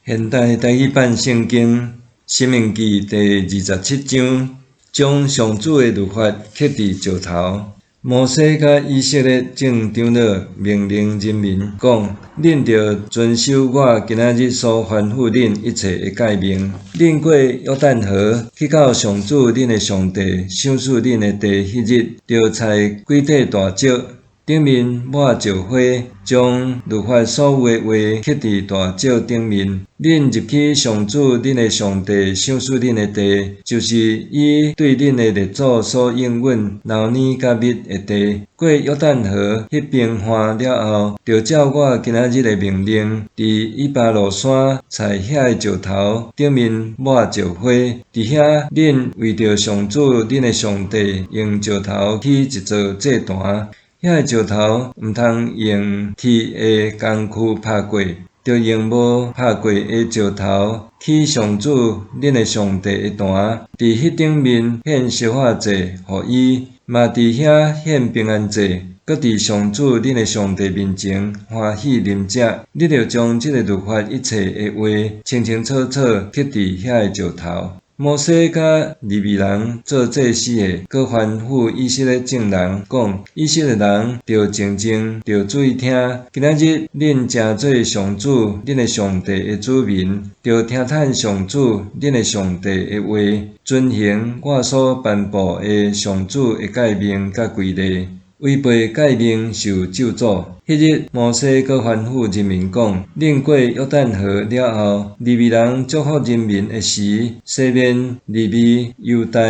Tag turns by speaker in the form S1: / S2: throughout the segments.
S1: 現代台語版聖經《申命記》第27章，將上主的律法刻佇石頭。摩西佮以色列眾長老命令人民講：恁著遵守我今仔日所吩咐恁一切的誡命。恁過約旦河，去到上主恁的上帝賞賜恁的地彼日，著裁幾塊大石，頂面抹石灰，將律法所有的話刻佇大石頂面。恁入去上主恁的上帝賞賜恁的地，就是伊對恁的列祖所應允流奶佮蜜的地。過約旦河彼爿岸了後，著照我今仔日的命令，佇以巴路山裁遐个石頭頂面抹石灰。佇遐，恁為著上主恁的上帝用石頭起一座祭壇。遐个石頭毋通用鐵的工具拍過，著用無拍過的石頭起上主恁的上帝的壇，佇彼頂面獻燒化祭予伊，嘛佇遐獻平安祭，閣佇上主恁的上帝面前歡喜啉食。你著將這个律法一切的話清清楚楚刻佇遐个石頭。摩西佮利未人做祭司的，閣吩咐以色列眾人講：以色列人著靜靜，著注意聽。今仔日恁成做上主恁的上帝的子民，著聽趁上主恁的上帝的話，遵行我所頒布的上主的誡命佮規例。違背誡命受咒詛。彼日，摩西閣吩咐人民講：恁過約旦河了後，利未人祝福人民的時，西緬、利未、猶大、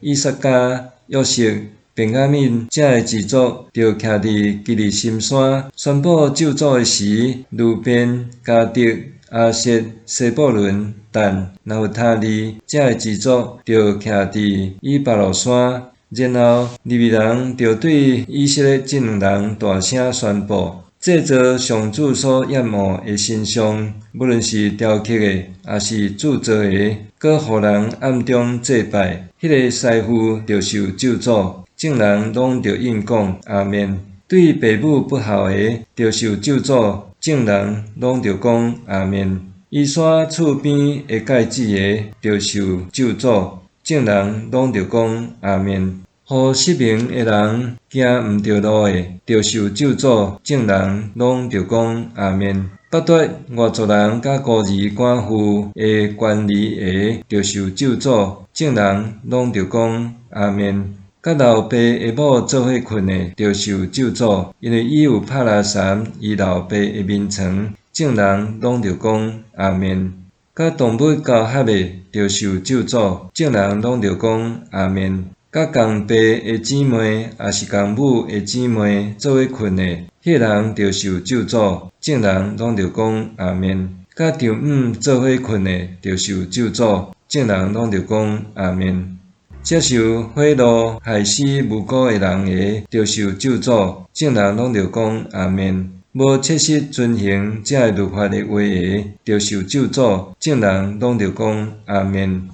S1: 以薩迦、約瑟、便雅憫這个支族，著徛佇基利心山宣布咒詛的時，流便、迦得、亞設、西布倫、但、拿弗他利這个支族，著徛佇以巴路山。然後，利未人著對以色列眾人大聲宣布：製造上主所厭惡的神像，無論是雕刻的，抑是鑄造的，閣予人暗中祭拜，彼个師傅著受咒詛。眾人攏著應講阿們。對爸母不孝的，著受咒詛。眾人攏著講阿們。移徙厝邊的芥子的，著受咒詛。眾人攏著講阿們。予失明的人行毋著路的，著受咒詛。眾人攏著講阿們。剝奪外族人佮孤兒寡婦的權利的，著受咒詛。眾人攏著講阿們。佮老爸的某做伙睏的，著受咒詛，因為伊有拍拉毘伊老爸的眠床。眾人攏著講阿們。佮動物交合的，著受咒詛。眾人攏著講阿們。佮共爸的姊妹，抑是共母的姊妹做伙睏的，彼个人著受咒詛。眾人攏著講阿們。佮丈姆做伙睏的，著受咒詛。眾人攏著講阿們。接受賄賂害死無辜的人的，著受咒詛。眾人攏著講阿們。無切實遵行這个律法的話的，著受咒詛。眾人攏著講阿們。